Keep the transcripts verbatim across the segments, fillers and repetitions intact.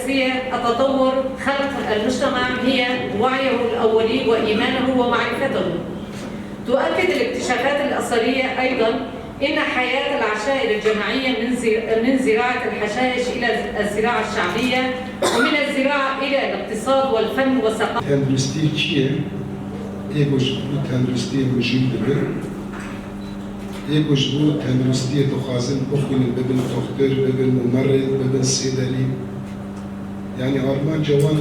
التطور خلق المجتمع هي وعيه الأولي وإيمانه ومعرفته. تؤكد الاكتشافات الأثرية أيضًا إن حياة العشائر الجماعية من زي-، من زراعة الحشائش إلى الزراعة الشعبية، ومن الزراعة إلى الاقتصاد والفن والثقافة. Tenduristî çi ye? Ê ku ji bo tenduristiyê mijûl dibe, ê ku ji bo tenduristiyê dixwazin bixwînin, bibin doxtor, bibin mumerrîd, bibin sêdelî. Yanî armanca wan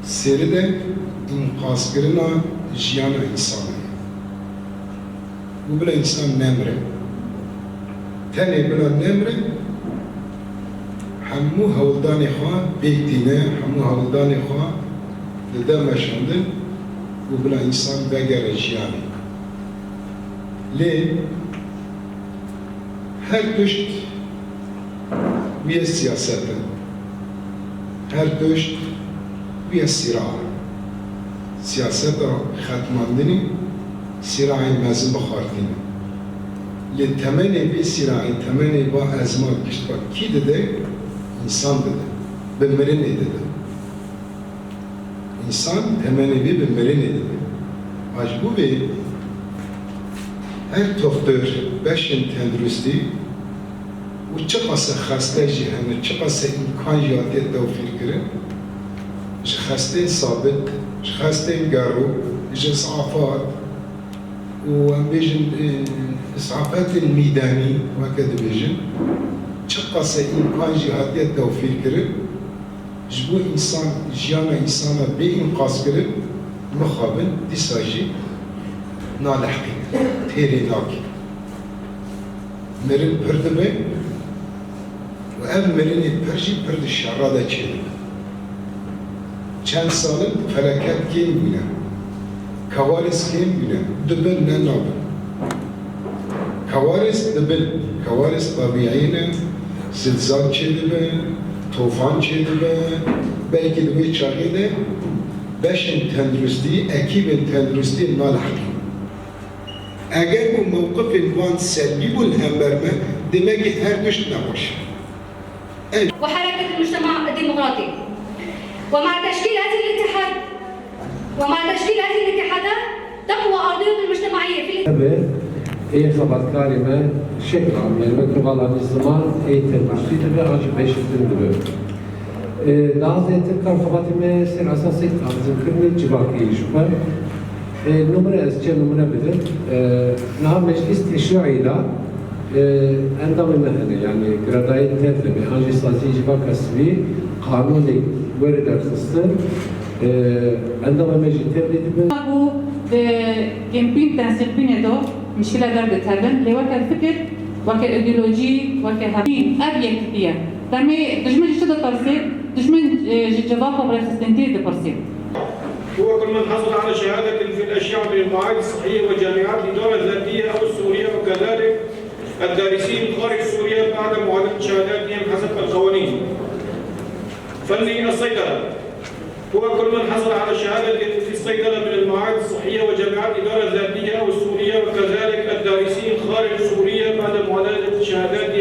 sêride înqazkirina jiyana însanê ye. Û bila însan nemire. Tenê bila nemire, hemû hewldanê xwe pêk tîne, hemû hewldanê xwe dide meşandin û bila însan vegere jiyanê. Lê her tişt wî ye siyaset e. Her tişt wî ye sîra. Siyaseta xetmandinê sîrayên mezin bi xwe re tîne. Lê temenê vê sîrayê, temenê va ezma gişt va kî dide? Însan dide. Bi mirinê dide. Însan temenê vê bi mirinê dibe. A ji bo vê her doxtor, beşên tenduristî û çiqase xeste jî hene, çiqase îmkan jî hatiye tewfîrkirin, ji xestên sabit, ji xestên gerû, ji îsafat, û em bêjin, e, îsafetên mîdanî, weke dibêjin, çiqase îmkan jî hatiye tewfîrkirin, ji bo însan, jiyana însana bê înqazkirin, mixabin, dîsa jî naleheqînin, têrê nakin. Mirin pir dibe û ev mirinê pir jî pir di şerra de çêdibe. Çend sal in feleket kêm bûne, kewarêz kêm bûne, dibin ne nabin. Kewarêz dibin, kewarêz tebîî ne, zilzal çêdibe, tofan çêdibe, belkî di wê çaxê de beşên tenduristî, ekîbên tenduristî naleheqînin. Eger ku mewqifên wan selbî bûn li hember me, demekî her tişt nexweş e. وحركة المجتمع الديمقراطي. ومع تشكيل هذه الاتحاد، ومع تشكيل هذه الاتحادات تقوى أرضية المجتمعية في Tabi, ê xebatkarê me şekil amiyê me ki vala ziman ê tenduristî dibe, an jî beşî din dibe. E, daha zêdetir kar xebatê me ser esasê tanzîmkirinê civakê ji xwe. E, numune ez çend numune bidim. E, niha meclîs teşrî'î da, e, endamê me hene, yanî giradayê tev de be, an jî saziyê civaka sivî, qanûnê were derxistin, e, endamê me jî tev de dibe. Ku di kêmpîn tensiqbînê de mişkile derdikevin, lê weke fikir, weke îdeolojî, weke hevî, ev yekîtî ye. Demê dijmin ji çi dipirsê? Dijmin, e, ji civaka bi rêxistintirî dipirsê. هو كل من حصل على شهادة في الأشعة من المعاهد الصحية وجامعات الإدارة الذاتية أو السورية، وكذلك الدارسين خارج سوريا بعد معادلة شهاداتهم حسب القوانين. فني الصيدلة. هو كل من حصل على شهادة في الصيدلة من المعاهد الصحية وجامعات الإدارة الذاتية أو السورية، وكذلك الدارسين خارج سوريا بعد معادلة شهادات